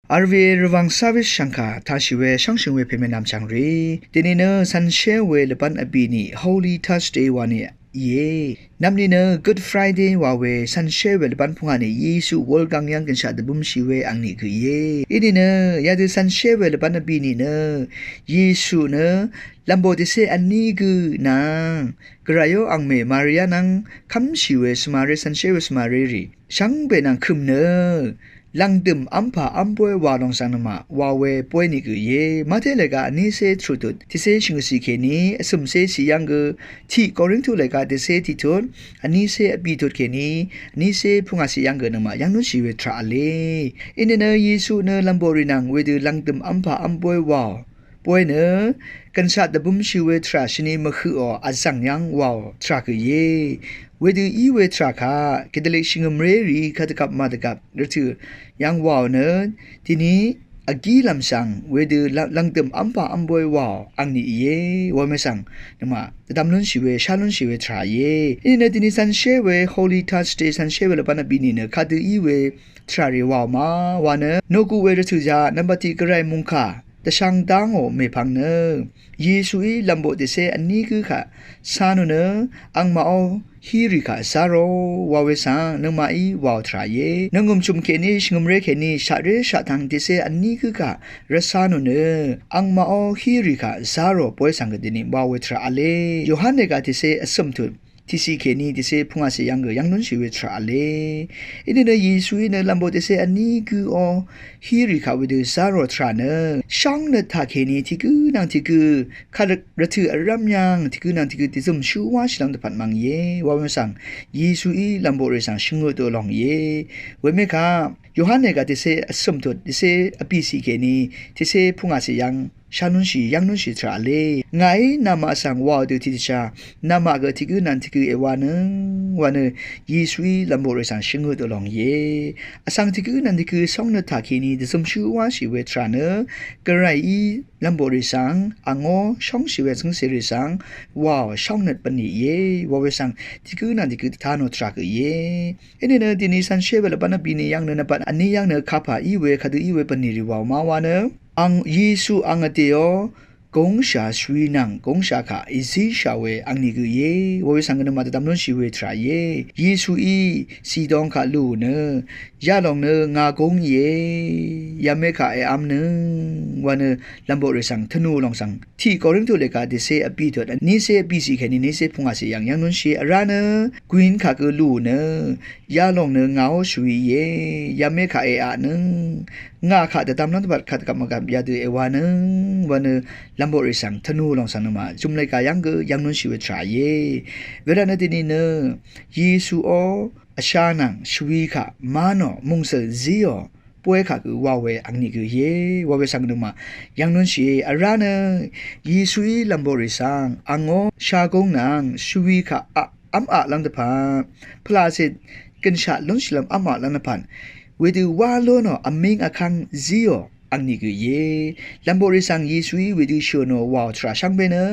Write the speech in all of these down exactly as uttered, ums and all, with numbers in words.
Arve Rvang Service shvngkà tashì we shvngshø̀ng we pème nvmchv̀ng rì, dèni nø cv̄nshé we lvbán vbì nì Holy Thursday wa nì íe. Nvmni nø Good Friday wa we cv̄nshé we lvbán pvngà nì Yesu wulgáng yv́ng gønshaq dvbǿmshì we angnì gø íe. Inìnø yadø cv̄nshé we lvbán vbì nì nø Yesu nø lv̀mbò dvcé vní gø nvng Gvrayó angmè Maria nvng kv́mshì we svmaré cv̄nshé we svmaré rì shvngbe nvng kø̀m nø lv̀ngdø̀m v́mpà v́mboy wa lòng svng nøngmaq wa we boy nìgø íe. Mate lèga vnícé tvrutut tiqcé shvngøtcì kèní vcø̀mcé cì yv́ng gø, tiq Korintu lèga dvcé tiqtut vnícé vbìtut kèní vnícé pvngàcì yv́ng gø nøngmaq yv́ng lúnshì we tvrà v̄le. Inìnø Yesu nø lv̀mbò rì nvng wedø lv̀ngdø̀m v́mpà v́mboy wàò boy nø gønshaq dvbǿmshì we tvrà shvni mvhøqò vzv̀ng yv́ng wàò tvrà gø íe. Wedø í we tvrà kaq Catholic shvngø̀mré rì kadvgvp màdvgvp rvtø̀ yv́ng wàò nø dìní vgí lv̀m svng wedø lv̀ng- lv̀ngdø̀m v́mpà v́mboy wàò angnì íe. Wamè svng nøngmaq dvdvm lúnshì we shá lúnshì we tvrà íe. Inìnø dìní cv̄nshé we Holy Thursday cv̄nshé we lvbán vbì nìnø kadø í we tvrà rì wàò ma wa nø noqguq we rvtø̀ zaq nvmbat tiq Gvray mungkà dvshvng dá ngò mèpvng nø Yesuí lv̀mbò dvcé vní gǿ kaq cā nò nø angmaqó hí rì kaq zá rò wa we svng nøngmaqí wàò tvrà íe. Nòngø̀m chø̀m kèní shvngø̀mré kèní shaqré shaqtvng dvcé vní gǿ kaq rvcā nò nø angmaqó hí rì kaq zá rò boy svng gø dìní wa we tvrà v̄le. Yohan lèga dvcé vcø̀mtut tiqcì kèní dvcé pvngàcì yv́ng gø yv́ng lúnshì we tvrà v̄le. Inìnø Yesuí nø lv̀mbò dvcé vní gǿ ó hí rì kaq wedø zá rò tvrà nø shóngnøt taq kèní tiq gǿ nvng tiq gǿ kadø- rvtø̀ vrv́m yv́ng tiq gǿ nvng tiq gǿ dvzø̀m shú wáshìlv́m dvpvt mvng íe. Wamè svng Yesuí lv̀mbò rì svng shvngøt dø lòng íe. Wemè kaq Yohan lèga dvcé vcø̀mtut dvcé vbìcì kèní tiqcé pvngàcì yv́ng shá lúnshì yv́ng lúnshì tvrà v̄le. Ngàí namaq svng wàò dø tiqdvchá namaq gø tiq gǿ nvng tiq gǿ èwanøng wa nø Yesuí lv̀mbò rì svng shvngøt dø lòng íe. Vsvng tiq gǿ nvng tiq gǿ shóngnøt taq kèní dvzø̀m shú wáshì we tvrà nø Gvrayí lv̀mbò rì svng angó shóngshì we zǿngcè rì svng wàò shóngnøt bvnì íe. Wa we svng tiq gǿ nvng tiq gǿ dvtá nò tvrà gø íe. Inìnø dìní cv̄nshé we lvbán vbì nì yv́ng nø nvmbat vní yv́ng nø kapà í we kadø í we bvnì rì wàò ma wa nø ang Yesu ang vdèó gúngsha shvwi nvng gúngsha kaq èzísha we angnì gø íe. Wa we svng gø nøngmaq dvdvm lúnshì we tvrà íe. Yesuí Sidon kaq lùò nø yalòng nø ngà gúng íe, yamé kaq èv̄m nøng wa nø lv̀mbò rì svng tvnù lòng svng tiq Korintu lèga dvcé vbìtut vnícé vbìcì kèní nícé pvngàcì yv́ng yv́ng lúnshì vrá nø gwin kaq gø lùò nø yalòng nø ngàó shvwi íe, yamé kaq èaq nøng, ngà kaq dvdvmlv́m dvpvt kadvgvp mvgvp yadø èwanøng wa nø lv̀mbò rì svng tvnù lòng svng nøngmaq zø̀m lèga yv́ng gø yv́ng lúnshì we tvrà íe. Wervt nø dìní nø Yesuó vsha nvng shvwi kaq má nò mòngsø̀l zíò boy kaq gø wa we angnì gø íe. Wa we svng nøngmaq yv́ng lúnshìe. Vrá nø Yesuí lv̀mbò rì svng angó shagúng nvng shvwi kaq aq v́m aqlv́m dvpvt pvlacit gønshaq lúnshìlv́m v́m aqlv́m dvpvt wedø wá lú nò vmíng vkv́ng zíò angnì gø íe. Lv̀mbò rì svng Yesuí wedø shø̀ nò wàò tvrà shvngbe nø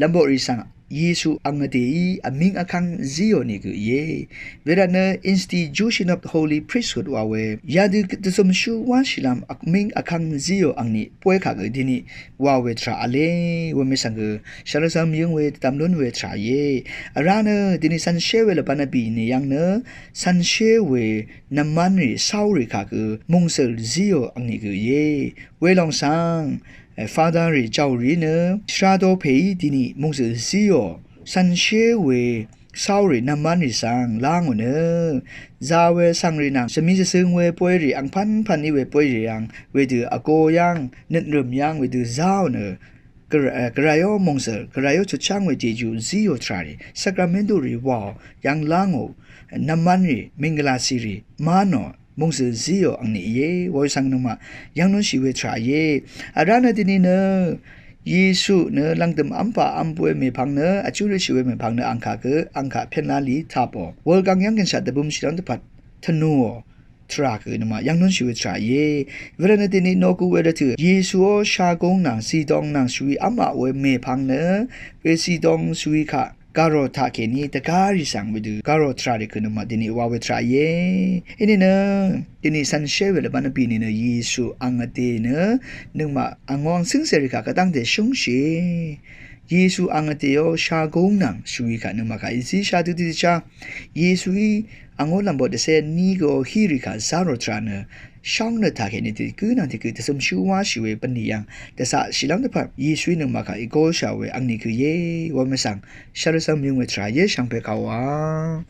lv̀mbò rì svng Yesu ang vdèí vmíng vkv́ng zíò nìgø íe. Wervt nø institution of the holy priesthood wa we yadø dvzø̀mshú wáshìlv́m vmíng vkv́ng zíò angnì boy kaq gø dìní wa we tvrà v̄le. Wemè svng gø shvlvzvm yǿng we dvdvm lún we tvrà íe. Vrá nø dìní cv̄nshé we lvbán vbì nì yv́ng nø cv̄nshé we nvmán rì sáú rì kaq gø mòngsø̀l zíò angnì gø íe. Welòng svng Father rì jàù rìí nø shvra do pèí dìní mòngsø̀l zíò cv̄nshé we sáú rì nvmán rì svng lá ngò nø za we svng rì nvng shvmi shvzøng we boy rì angpv́npv́n í we boy rì yv́ng wedø vgō yv́ng nøtrø̀m yv́ng wedø záò nø Gvray- Gvrayó mòngsø̀l Gvrayó chutcháng we jeju zíò tvrà rì Sacramentu rì wàò yv́ng lá ngò nvmán rì mìnggvlàcì rì má nò mòngsø̀l zíò angnì íe. Wa we svng nøngmaq yv́ng lúnshì we tvrà íe. Vrá nø dìní nø Yesu nø lv̀ngdø̀m v́mpà v́m boy mèpvng nø vjú røtshì we mèpvng nø ang kaq gø ang kaq pv́nlá lì tapò wulgáng yv́ng gønshaq dvbømshìlv́m dvpvt tvnùò tvrà gø nøngmaq yv́ng lúnshì we tvrà íe. Wervt nø dìní noqgu we rvtø̀ Yesuó shagúng nvng zìdong nvng shvwi v́m aq we mèpvng nø we zìdong shvwi kaq gàrò taq kèní dvgárì svng wedø gàrò tvrà rì kø nøngmaq dvni wa we tvrà íe. Inìnø dvni cv̄nshé we lvbán vbì nìnø Yesu ang vdè nø nøngmaq angwang cǿngcèrì kaq kvdv́ngte shúngshìe. Yesu ang vdèó shagúng nvng shvwi kaq nøngmaq kaq èzí shadø dø dvchá Yesuí angó lv̀mbo dvcé ní gø hírì kaq zá rò tvrà nø shóng nø taq kèní tiq gǿ nvng tiq gǿ dvcø̄m shú wáshì we bvnì yv̀ng dvcaqshìlv́m dvpvt Yesuí nøngmaq kaq ègóshà we angni kø íe. Wamvsvng shvrø cv̄m yøng we tvrà íe shvngpè kàwa.